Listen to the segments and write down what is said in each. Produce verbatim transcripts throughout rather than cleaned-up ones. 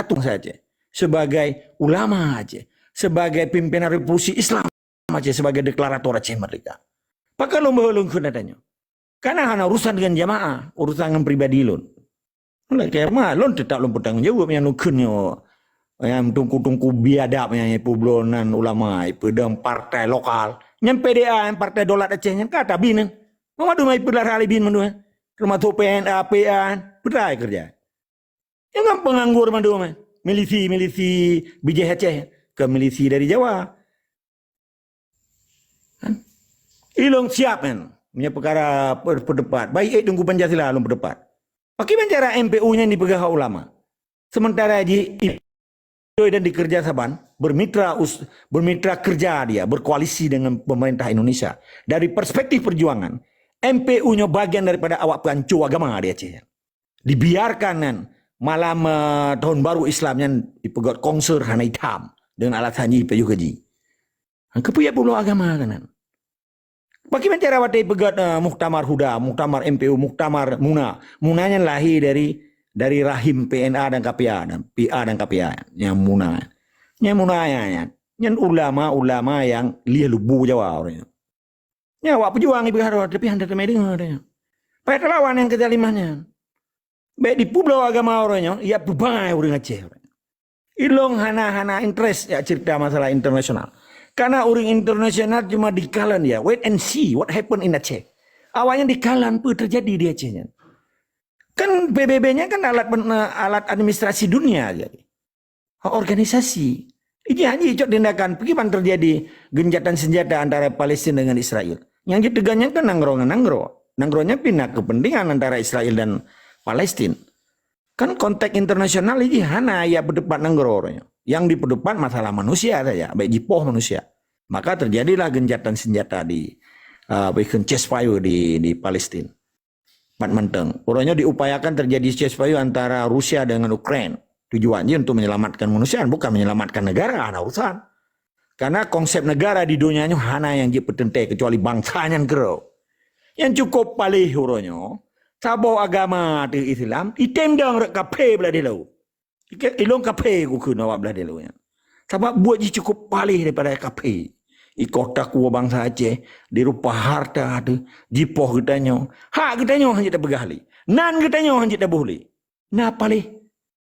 bangsa Aceh, sebagai ulama Aceh, sebagai pimpinan revolusi Islam Aceh, sebagai deklarator Aceh Merdeka. Pakon lôn beuhe lôn kheun ata nyoe? Kana hana urusan dengan jamaah, urusan dengan pribadi lôn. Oleh karena lôn tetap lôn bertanggung jawab nyang lôn kheun nyoe. Nyang tungku-tungku biadab nyang ipubloe nan ulama, ipeudong partai lokal. Nyang P D A, nyang Partai Daulat Aceh nyan ka tabi nan. Meumadu mai peulara alibin mandum. Termasuk P N A, P A, peue keureuja. Nyang kan penganggur mandum, eh. Milisi-milisi bijéh Aceh, ke milisi dari Jawa. Kan? Ilong siap kan. Punya perkara per- pendapat. Baik eh tunggu Pancasila lom pendapat. Pakon cara M P U nyan dipeugah ulama. Sementara ji dan dikerja saban bermitra us, bermitra kerja dia berkoalisi dengan pemerintah Indonesia. Dari perspektif perjuangan, M P U nyoe bagian daripada awak peuhanco agama di Aceh. Dibiarkan kan malam uh, tahun baru Islam nyan dipeugét konser hana itam dengan alasan ji pajoh gaji. Keupeue pula agama kan? Bagaimana cara watée peugét uh, muktamar huda, muktamar M P U, muktamar muna. Muna nyan lahir dari dari rahim P N A dan K P A dan P A dan K P A yang muna. Yang muna nyan, nyan ulama-ulama yang lieh lubu Jawa orang. Nya awak pejuang ibu harap tapi hana teumé dengar dia. Payah terlawan yang kezaliman nyan. Baik di publoe agama orang nyoe, ia peubangai orang Aceh. Ilong hana-hana interest ya cerita masalah internasional. Karena orang internasional cuma dikalan ya, wait and see what happen in Aceh. Awaknya dikalan apa terjadi di Aceh nyan. Kan P B B nya kan alat alat administrasi dunia jadi. Organisasi. Iji haji cok tindakan, bagaimana terjadi genjatan senjata antara Palestina dengan Israel. Yang ditegannya kan nanggroe nanggroe. Nanggroe nya pindah kepentingan antara Israel dan Palestina. Kan konteks internasional ini hana ya berdebat nanggroe. Yang diperdebat masalah manusia saja, baik jipoh manusia. Maka terjadilah genjatan senjata di uh, ceasefire di di Palestina. Mat manteng. Uroe nyoe diupayakan terjadi ceasefire antara Rusia dengan Ukraine. Tujuan jih untuk menyelamatkan manusia, bukan menyelamatkan negara, hana urusan. Karena konsep negara di dunia nyoe hana yang jeuet peuteuntée kecuali bangsa nyan keudroe. Yang cukup paléh uroe nyoe, saboh agama ateueh Islam, item dong rot kaphé blah di laut. Ilong kaphé kukheun awak blah di laut nyan. Sabab buet jih cukup paléh daripada kaphé. Ikoh takue bangsa Aceh, dirupa harta teuh, jipoh geutanyoe. Hak geutanyoe hana jeuet tapeugah lé. Nan geutanyoe hana jeuet taboh lé. Na paléh.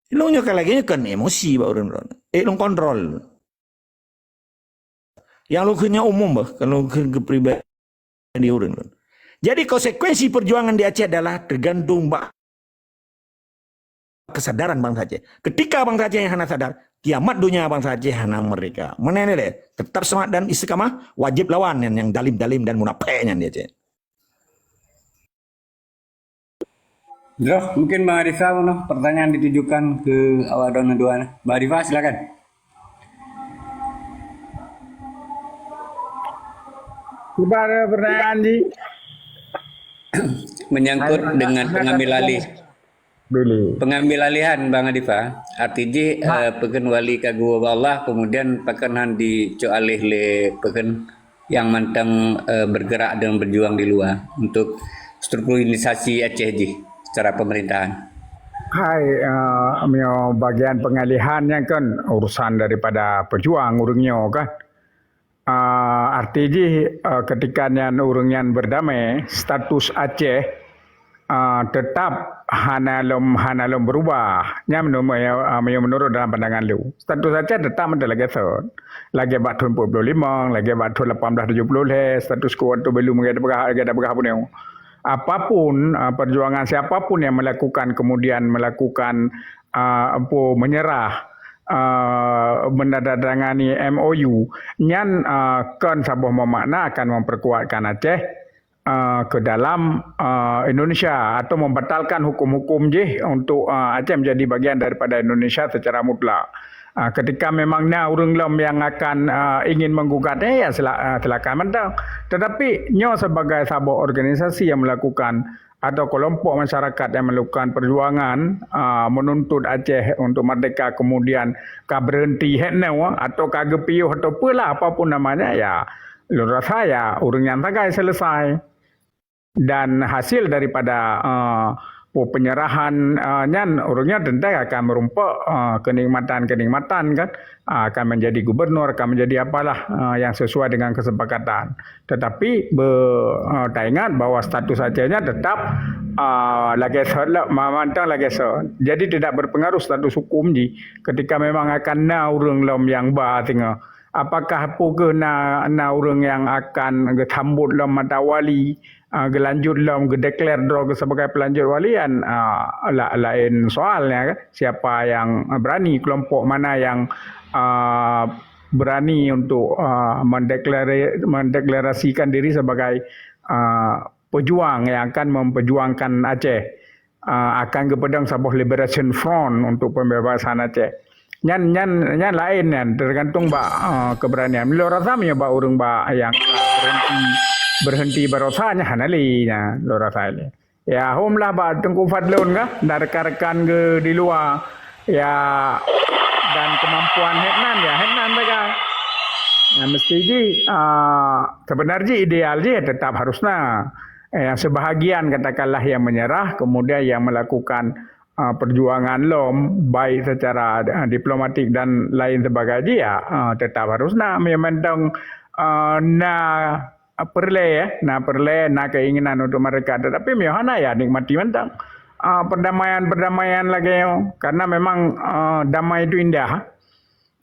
Ilong nyoe ka lagée nyoe kan emosi bak ureuëng droe. Eh, ilong kontrol. Yang lôn kheun nyoe umum bah, kalau lôn kheun keu pribadi ureuëng lôn. Jadi konsekuensi perjuangan di Aceh adalah tergantung bak kesadaran bangsa Aceh. Ketika bangsa Aceh hana sadar, kiamat dunia bangsa Aceh hana merdeka. Mana ni deh? Tetap semangat dan istiqamah, wajib lawan yang, yang dalim-dalim dan munafik nyan di Aceh. Droh, mungkin Bang Arifah mana pertanyaan ditujukan ke awak droeneuh dua. Bang Arifah, silakan. Cuba ada pertanyaan di menyangkut dengan pengambil alih. Dulu. Pengambil alihan Bang Arifah, arti jih uh, peken wali ka geuwoe bak Allah, kemudian peken han dicok alih lé peken yang mantong uh, bergerak dan berjuang di luar untuk strukturalisasi Aceh jih secara pemerintahan. Hai, uh, mio bagian pengalihan yang kan urusan daripada pejuang urang nyoe kan. Uh, arti jih uh, ketika nyan urang nyan berdamai, status Aceh uh, tetap hana lom hana lom berubah. Nyan menurut uh, menurut dalam pandangan lu. Status Aceh tetap mantap lagi thon. Lagi bak tahun empat puluh lima, lagi bak tahun lapan belas tujuh puluh leh, status quo tu belum lagi dah berah lagi dah berah punya. Apapun uh, perjuangan siapapun yang melakukan kemudian melakukan uh, apa menyerah uh, menandatangani M O U nyan uh, kan saboh memakna akan memperkuatkan Aceh uh, ke dalam uh, Indonesia atau membatalkan hukum-hukum jih untuk uh, Aceh menjadi bagian daripada Indonesia secara mutlak. Uh, ketika memang na urang lom yang akan uh, ingin menggugat eh, ya sila, uh, silakan mentang. Tetapi nyoe sebagai saboh organisasi yang melakukan atau kelompok masyarakat yang melakukan perjuangan uh, menuntut Aceh untuk merdeka kemudian ka berhenti hetneu atau ka gepiuh atau pelah apapun namanya ya lun rasa ya urang yang tagai selesai dan hasil daripada uh, penyerahan, ah, nyan, ureuëng nyan teuntang akan meurumpok, ah, kenikmatan-kenikmatan kan, ah, akan menjadi gubernur, akan menjadi apalah, ah, yang sesuai dengan kesepakatan. Tetapi be, ah, taingat bahwa status Aceh nyan tetap, ah, lagée sot lah, ma-, mantong lagée sot. Jadi tidak berpengaruh status hukum jih ketika memang akan na ureuëng lom nyang ba singoh. Apakah peu kheueh na, na ureuëng nyang akan geusambot lom mata wali, ah, geulanjut lom, geudeklar droe geuh sebagai pelanjut wali, kan, ah, la-, lain soal nyan, kan. Siapa yang berani, kelompok mana yang, ah, berani untuk, ah, mendeklari-, mendeklarasikan diri sebagai, ah, pejuang yang akan memperjuangkan Aceh, ah, akan geupeudong saboh Liberation Front untuk pembebasan Aceh. Nyan, nyan, nyan laén nyan, tergantung bak, ah, keberanian. Lôn rasa meunyoe bak ureuëng bak nyang berhenti, berhenti barosa nyan hana lé nyan, lôn rasa lé. Ya, hom lah bak Teungku Fadlon kah, dan rekan-rekan geuh di luwa. Ya, dan kemampuan hét nan, ya, hét nan sagai. Ya, mesti jih, ah, sebenar jih ideal jih tetap harus na. Eh, yang sebahagian katakanlah yang menyerah, kemudian yang melakukan, ah, perjuangan lom, baik secara, ah, diplomatik dan lain sebagainya, ya, ah, tetap harus na. Memang dong, ah, na peureulée, ya, na peureulée, na keinginan untuk mereka. Tetapi meuhana, ya, nikmati mantong, ah, perdamaian-perdamaian lagée nyoe. Karena memang, ah, damai itu indah.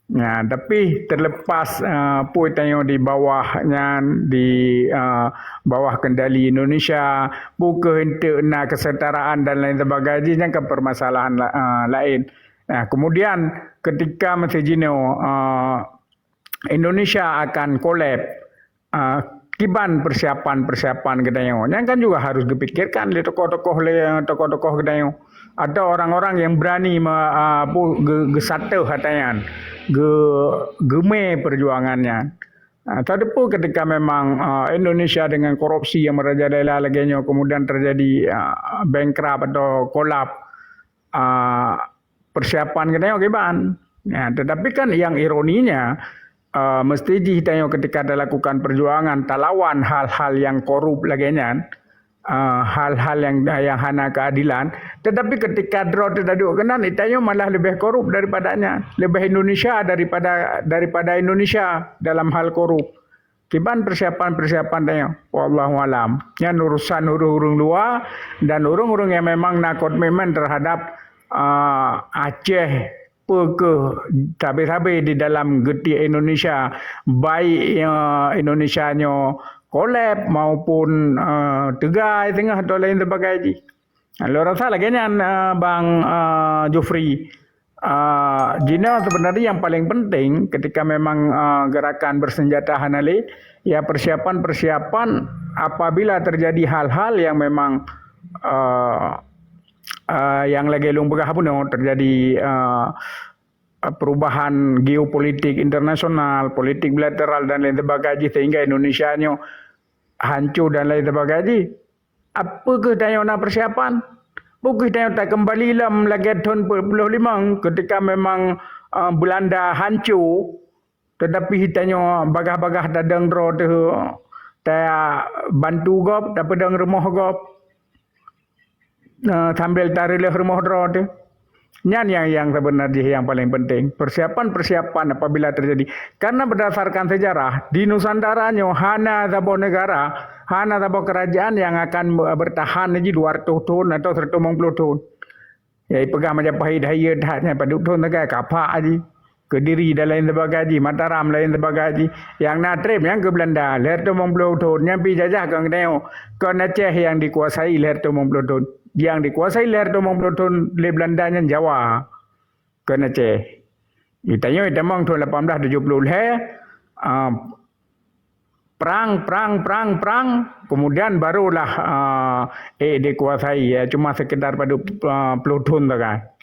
Nah, tapi terlepas, ah, peue tanyoe di bawah nyan, di, ah, bawah kendali Indonesia, peu kheueh enteuk na kesetaraan dan lain sebagainya, nyan kan permasalahan la-, ah, lain. Nah, kemudian ketika masa jinoe, ah, Indonesia akan kolap, ah, kiban persiapan-persiapan geutanyoe. Nyan kan juga harus dipikirkan lé tokoh-tokoh lé, tokoh-tokoh geutanyoe. Atau orang-orang yang berani me-, ah, apa, ge-, geusateuh ata nyan, ge-, geumé perjuangan nyan. Ah, tateupeue ketika memang, ah, Indonesia dengan korupsi yang merajalela lagée nyoe kemudian terjadi, ah, bankrupt atau kolap, ah, persiapan geutanyoe kiban. Ya, tetapi kan yang ironinya, eh, mesti jih tanyoe ketika talakukan perjuangan, talawan hal-hal yang korup lagée nyan, eh, hal-hal yang, yang hana keadilan, tetapi ketika droe teuduek keunan, tanyoe malah leubeh korup daripada nyan, leubeh Indonesia daripada, daripada Indonesia dalam hal korup. Kiban persiapan-persiapan tanyoe? Wallahu alam. Nyan urusan ureuëng-ureuëng luwa dan ureuëng-ureuëng yang memang na komitmen terhadap, ah, Aceh peu kheueh sabe-sabe di dalam geutiek Indonesia, baik, eh, Indonesia nyoe kolap maupun, eh, teugai teungoh atau lain sebagainya. Lôn rasa lagée nyan, eh, Bang, eh, Jufri. Ah, jinoe sebenarnya yang paling penting ketika memang, ah, gerakan bersenjata hana lé, ya persiapan-persiapan apabila terjadi hal-hal yang memang, ah, ah, yang lagée lôn peugah bunoe terjadi, ah, perubahan geopolitik internasional, politik bilateral dan lain sebagainya sehingga Indonesia nyoe hancur dan lain sebagainya. Apa kheueh tanyoe na persiapan? Peu kheueh tanyoe takeumbali lom lagée thon peuet ploh limong ketika memang, eh, Belanda hancô, tetapi tanyoe bagah-bagah tadong droe teuh tabantu gob, tapeudong rumoh gob, eh, sambil tareuleh rumoh droe teuh. Nyan nyang, nyang sebenar jih nyang paling penting. Persiapan-persiapan apabila terjadi. Karena berdasarkan sejarah, di Nusantara nyoe hana saboh negara, hana saboh kerajaan yang akan be-, bertahan lagi dua ratus thon atau seratus lima puluh thon. Ya, ipeugah Majapahit, hai ya, that nyan padub thon sagai, kapak aji. Kediri dan lain sebagainya, Mataram lain sebagainya. Yang na treb nyang keu Belanda, lhèe ratus limong ploh thon, nyan pi jajah kon geutanyoe. Kon Aceh yang dikuasai lhèe ratus limong ploh thon. Yang dikuasai lhèe ratus limong ploh thon lé Belanda nyan Jawa. Kon Aceh. Geutanyoe tamong thon lapan belas tujuh puluh lhèe, ah, perang, perang, perang, perang, kemudian barulah, ah, eh, dikuasai, ya, cuma sekedar padub, ah, ploh thon sagai.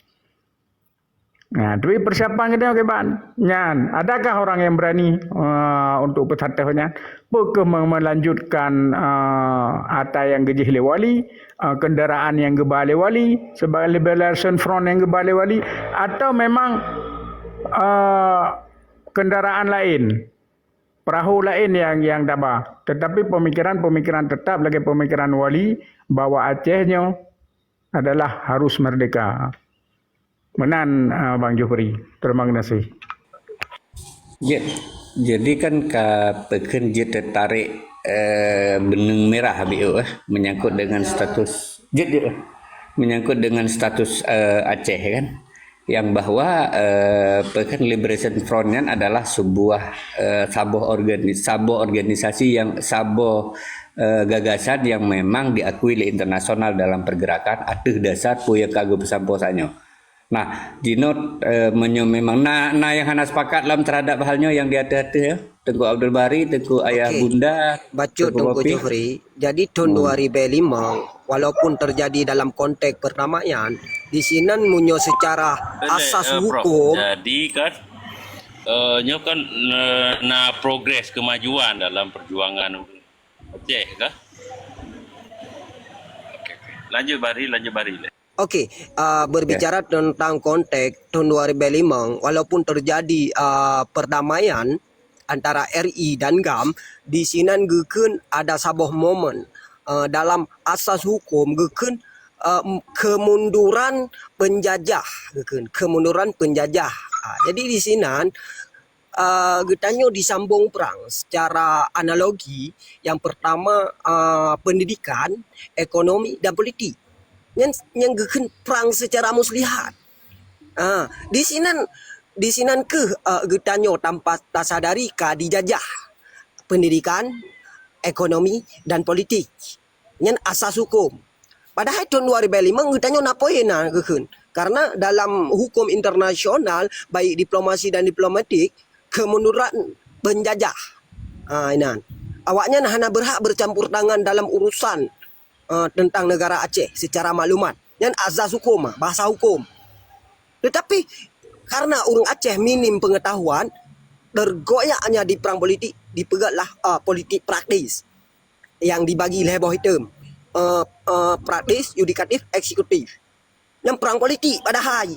Nah, tapi persiapan kita kiban. Nyan, adakah orang yang berani, ah, untuk beusateuh nyan? Peu kheueh me-, melanjutkan, ah, ata nyang geujih lé wali, ah, kendaraan nyang geuba lé wali, sebagai Liberation Front nyang geuba lé wali, atau memang, ah, kendaraan laén, perahu laén nyang, nyang taba? Tetapi pemikiran-pemikiran tetap lagèe pemikiran wali bahwa Aceh nyoe adalah harus merdeka. Meunan, ah, Bang Jufri. Terima kasih. Jeuet. Jadi kan ka peukheun jeuet teutarek, eh, benang merah habéh, eh, menyangkut dengan status, jeuet, jeuet, eh, menyangkut dengan status, eh, Aceh kan, yang bahwa, eh, peukheun Liberation Front nyan adalah sebuah, eh, saboh organi-, saboh organisasi yang, saboh, eh, gagasan yang memang diakui lé internasional dalam pergerakan ateueh dasar peue nyang ka geupeusampoe saat nyoe. Nah, jinoe, eh, meunyoe memang na, na nyang hana sepakat lom terhadap hal nyoe nyang di ateueh-ateueh, ya. Teungku Abdul Bari, Teungku Ayah Okey, Bunda, bacut Teungku Teungku Kopi. Jufri. Jadi thon dua ribèe limong, walaupun terjadi dalam konteks perdamaian, di sinan meunyoe secara Pendek, asas eh, Prof. hukum, Jadi kan, eh, nyoe kan, eh, na progres kemajuan dalam perjuangan Aceh kah? Okey, okey. Lanjut Bari, lanjut Bari. Okey, uh, berbicara tentang konteks thon dua ribèe limong, walaupun terjadi uh, perdamaian antara R I dan GAM, di sinan geukheun ada saboh momen uh, dalam asas hukum geukheun uh, kemunduran penjajah, geukheun kemunduran penjajah. Uh, jadi di sinan uh, geutanyoe disambong perang secara analogi, yang pertama uh, pendidikan, ekonomi dan politik. Nyan nyan geukheun perang secara muslihat. Ah, di sinan di sinan keuh uh, geutanyoe tanpa tasadari ka dijajah pendidikan, ekonomi dan politik. Nyan asas hukum. Padahai thon dua ribèe limong geutanyoe na poin na geukheun. Karena dalam hukum internasional, baik diplomasi dan diplomatik, kemunduran penjajah. Ha, inan. Awaknyan hana berhak bercampur tangan dalam urusan uh, tentang negara Aceh secara maklumat. Nyan azas hukum, bahasa hukum. Tetapi karena ureuëng Aceh minim pengetahuan, tergoyaknya di perang politik, dipeugahlah uh, politik praktis yang dibagi lhèe boh item. Uh, uh, praktis, yudikatif, eksekutif. Nyan perang politik padahai.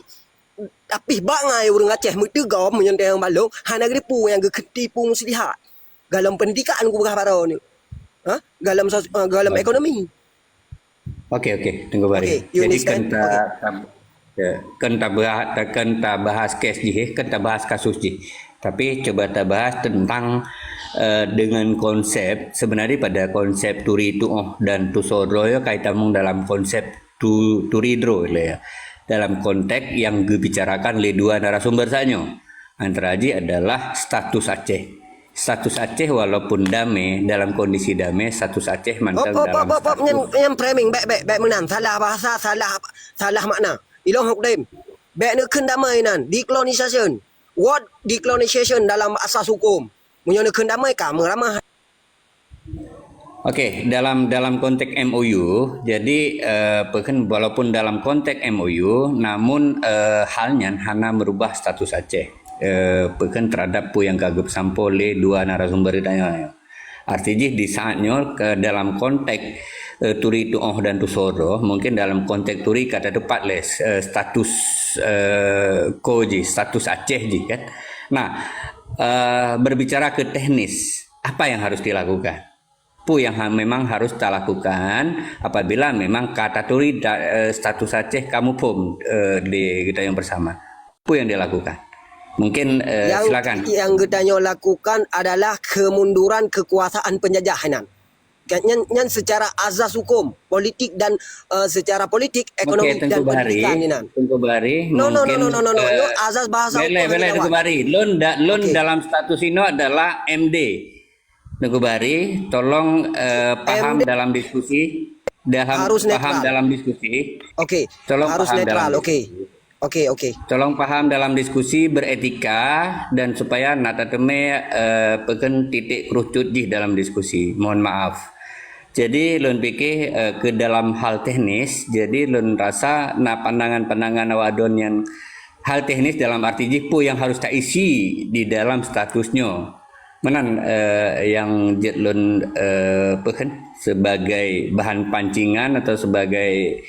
Tapi bangai ureuëng Aceh meuteugom meunyoe teuh balong hana geuripu nyang geukheun tipu muslihat. Galom pendidikan kupeugah baroe ni. Ha? Galom sos, uh, galom ekonomi. Okey, okey, Teungku Bari. Okey, you Jadi understand? Kan ta, Okey. Ta, ya, kan tabahas, kan tabahas kes jih, eh, kan tabahas kasus jih. Tapi cuba tabahas tentang uh, dengan konsep, sebenarnya pada konsep turi tuoh dan tusoe droe ya, kaitan dalam konsep tu, turi droe lah ya. Dalam konteks yang dibicarakan oleh dua narasumber saat nyoe. Antara jih adalah status Aceh. Status Aceh walaupun damai, dalam kondisi damai, status Aceh mantong dalam status. Yang framing, baik, baik, baik meunan. Salah bahasa, salah salah makna. Ilong hukum. Baik neukheun damai nan, decolonisation. What decolonisation dalam asas hukum? Meunyoe neukheun damai ka meuramah. Okey, dalam dalam konteks M O U, jadi uh, walaupun dalam konteks M O U, namun uh, hal nyan hana merubah status Aceh. Uh, terhadap peue nyang ka geupeusampoe lé dua narasumber tadi. Arti jih di saat nyoe ke dalam konteks uh, turi tuoh dan tusoe droe, mungkin dalam konteks turi ka teupat lé uh, status uh, ko jih, status Aceh jih kan. Nah, uh, berbicara ke teknis, apa yang harus dilakukan? Peue nyang memang harus talakukan apabila memang ka taturi status Aceh ka muphom di geutanyoe bersama? Peue nyang dilakukan? Mungkin uh, silakan. Yang geutanyoe lakukan adalah kemunduran kekuasaan penjajah nan. Nyan, nyan secara azas hukum, politik dan uh, secara politik, ekonomi okay, dan pendidikan nan. Teungku Bari, no, no, no, no, no, no, no, no. Uh, azas bahasa hukum. Bela, bela, Teungku Bari. Lôn, da, lôn okay. Dalam status ini adalah M D. Teungku Bari, tolong uh, paham M D dalam diskusi. Dalam, harus paham netral. Dalam diskusi. Okey. Tolong harus paham netral. Okey. Okey, okey. Tolong paham dalam diskusi beretika dan supaya nak tateumé uh, peken titik kerucut jih dalam diskusi. Mohon maaf. Jadi lôn pikir uh, ke dalam hal teknis, jadi lôn rasa na pandangan-pandangan awak don yang hal teknis dalam arti jih peue yang harus taisi di dalam status nyoe. Meunan uh, yang jeuet lôn uh, peken sebagai bahan pancingan atau sebagai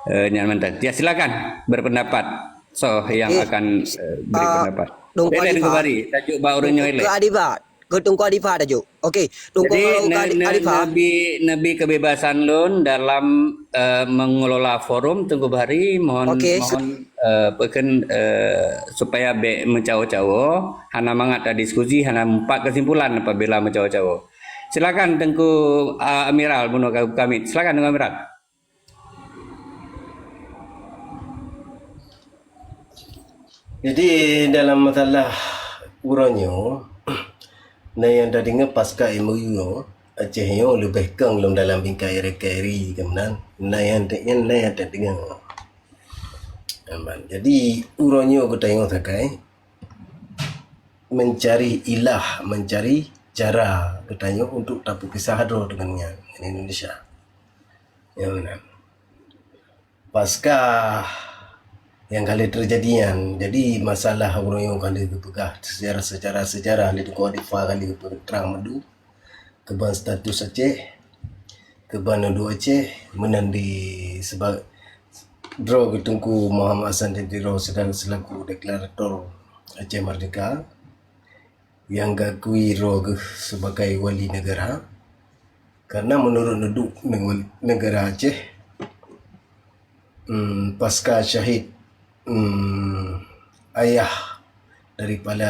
uh, nyan mantong. Ya silakan berpendapat. So yang okay. Akan uh, beri uh, pendapat. Dong Bari, tajuk ba ureuëng nyoe. Adibat. Ke Teungku Arifah tajuk. Okey, Teungku Jadi, Arifah. Nebi, nebi kebebasan lôn dalam uh, mengelola forum Teungku Bahari, mohon, Okey, mohon uh, peken uh, supaya bek mencawo-cawo, hana mangat diskusi, hana empat kesimpulan apabila mencawo-cawo. Silakan Teungku uh, Amiral bunoe kami. Silakan Teungku Amiral. Jadi dalam masalah uroe nyoe, na nyang tadeungoe pasca M O U nyoe, Aceh nyoe leubeh keng lom dalam bingkai R K R I keunan. Na nyang na nyang tadeungoe. Jadi uroe nyoe geutanyoe sakai mencari ilah, mencari cara geutanyoe untuk tapeupisah droe dengan nyan, dengan Indonesia. Ya, meunan. Pasca nyang ka lheueh teujadi nyan, jadi masalah uroe nyoe ka lheueh geupeugah secara, secara sejarah lé Teungku Arifah ka lheueh geupeugah trang madu keuban status Aceh, keuban Duek Aceh meunan di seba-, droe Teungku Muhammad Hasan Tintiro sedang selaku deklarator Aceh Merdeka. Nyang geukui droe geuh sebagai wali negara, karena menurut duduk negara Aceh, pasca syahid ayah daripada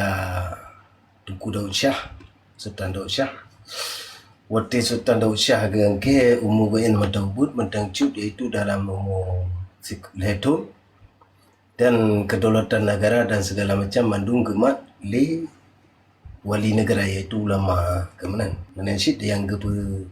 Teungku Daud Shah, Sultan Daud Shah, watée Sultan Daud Shah geungke umu geuh mantong buet mantong cut, yaitu dalam umu lhée thon, dan kedaulatan negara dan segala macam mandum geumat lé wali negara, yaitu ulama keunan. Meunan cit nyang geupeu